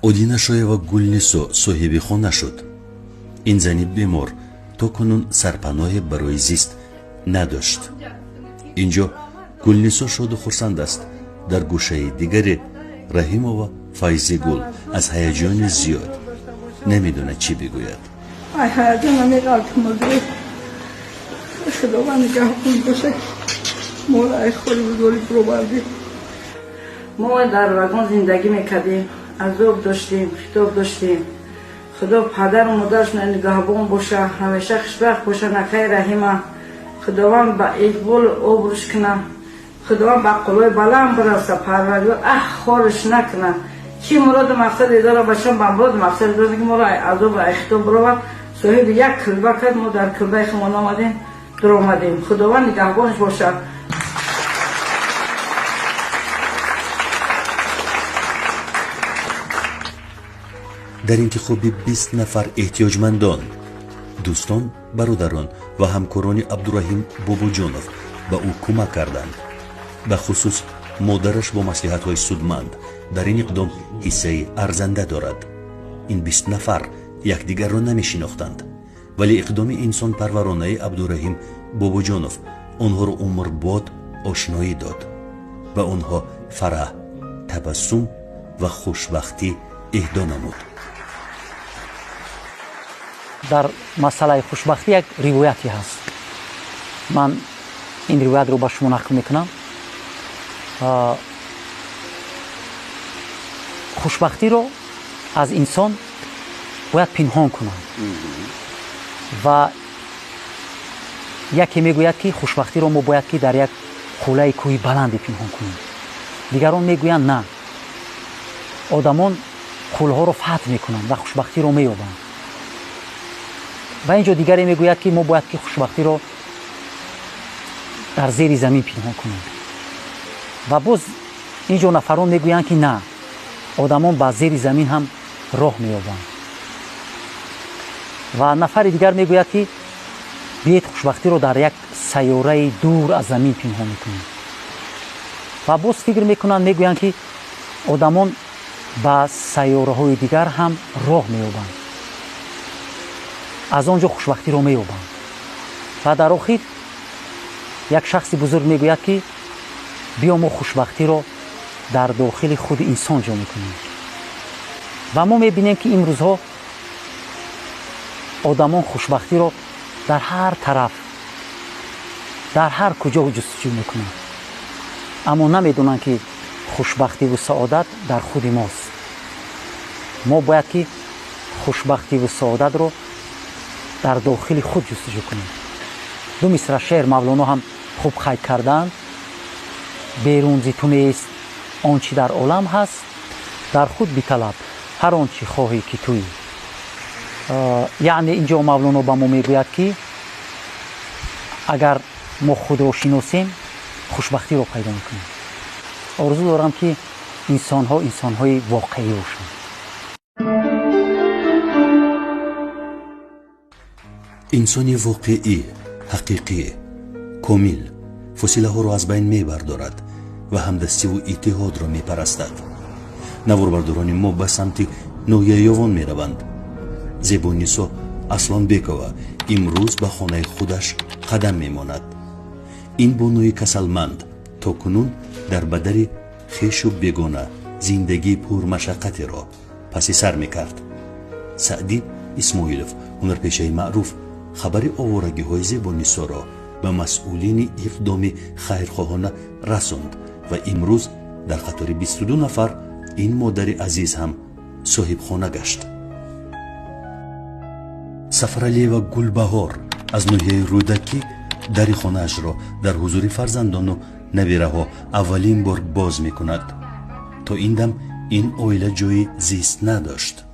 Одина Шоева Гулнисо соҳиби хона шуд. Ин зани бемор то кунун сарпаноҳе барои зист надошт. Инҷо Гулнисо шоду хурсанд аст. Дар гӯшаи дигаре Раҳимова Файзигул аз ҳаяҷони зиёд намедонад чӣ бигӯяд. Ай ҳаяҷон намеғалтмурди. Худованд нигаҳбон бошад. Моро ай хори бузурги баровардӣ. Мо дар вагон зиндагӣ мекардем, азоб доштем, хитоб доштем. Худо падару модарашона нигаҳбон боша, ҳамеша хушбахт боша. Накаи Раҳима Худованд ба иқболу обрӯш куна, Худованд ба қулои баланд бираса, Парвардигор аҳ хориш накуна. Чӣ муроду мақсаде дора бачам, ба муроду мақсаде дора, ки моро азобу ай хитоб баровард. Соҳиби як килба кард, мо дар килбаи худмон омадем, дуромадем. Худованд нигаҳбонаш бошад. Дар интихоби 20 нафар эҳтиёҷмандон, дӯстон, бародарон ва ҳамкорони Абдураҳим Бобоҷонов ба ӯ кӯмак карданд. Бахусус модараш бо маслиҳатҳои судманд дар ин иқдом ҳиссаи арзанда дорад. Ин 20 нафар якдигарро намешинохтанд, вале иқдоми инсонпарваронаи Абдураҳим Бобоҷонов онҳоро умрбод ошноӣ дод. Ба онҳо фараҳ, табассум ва хушбахтӣ эҳдо намуд. Дар масъалаи хушбахтӣ як ривояте ҳаст. Ман ин ривоятро ба шумо нақл мекунам. Хушбахтиро аз инсон бояд пинҳон кунанд ва яке мегӯяд, ки хушбахтиро мо бояд ки дар як қуллаи кӯҳи баланде пинҳон кунем. Дигарон мегӯянд, на, одамон қулҳоро фатҳ мекунанд ва хушбахтиро меёбанд. Ва инҷо дигаре мегӯяд, ки мо бояд ки хушбахтиро дар зери замин пинҳон кунем. Ва боз инҷо нафарон мегӯянд, ки на, одамон ба зери замин ҳам роҳ меёбанд. Ва нафари дигар мегӯяд, ки биед хушбахтиро дар як сайёраи дур аз замин пинҳон мекунем. Ва боз фикр мекунанд, мегӯянд, ки одамон ба сайёраҳои дигар ҳам роҳ меёбанд, аз он ҷо хушбахтиро меёбанд. Ва дар охир як шахси бузург мегӯяд, ки биё мо хушбахтиро дар дохили худи инсон ҷо мекунем. Ва мо мебинем, ки имрӯзҳо одамон хушбахтиро дар ҳар тараф, дар ҳар куҷо ҷустуҷӯ мекунанд, аммо намедонанд, ки хушбахтиву саодат дар худи мост. Мо бояд ки хушбахтиву саодатро дар дохили худ ҷустуҷӯ кунем. Ду мисра шеър Мавлоно ҳам хуб қайд кардаанд: берун зи ту нест он чӣ дар олам ҳаст, дар худ биталаб ҳар он чӣ хоҳӣ ки туӣ. Яъне инҷо Мавлоно ба мо мегӯяд, ки агар мо худро шиносем, хушбахтиро пайдо мекунем. Орзу дорам, ки инсонҳо инсонҳои воқеӣ бошанд. Инсони воқеӣ, ҳақиқӣ, комил фосилаҳоро аз байн мебардорад ва ҳамдастиву иттиҳодро мепарастад. Наворбардорони мо ба самти ноҳияи Ёвон мераванд. Зебонисо Аслонбекова имрӯз ба хонаи худаш қадам мемонад. Ин бонуи касалманд то кунун дар бадари хешу бегона зиндагии пурмашаққатеро паси сар мекард. Саъдӣ Исмоилов, ҳунарпешаи маъруф, хабари оворагиҳои Зебонисоро ба масъулини иқдоми хайрхоҳона расонд ва имрӯз дар қатори 22 нафар ин модари азиз ҳам соҳибхона гашт. Сафаралиева Гулбаҳор аз ноҳияи Рӯдакӣ дари хонаашро дар ҳузури фарзандону набираҳо аввалин бор боз мекунад. То ин дам ин оила ҷои зист надошт.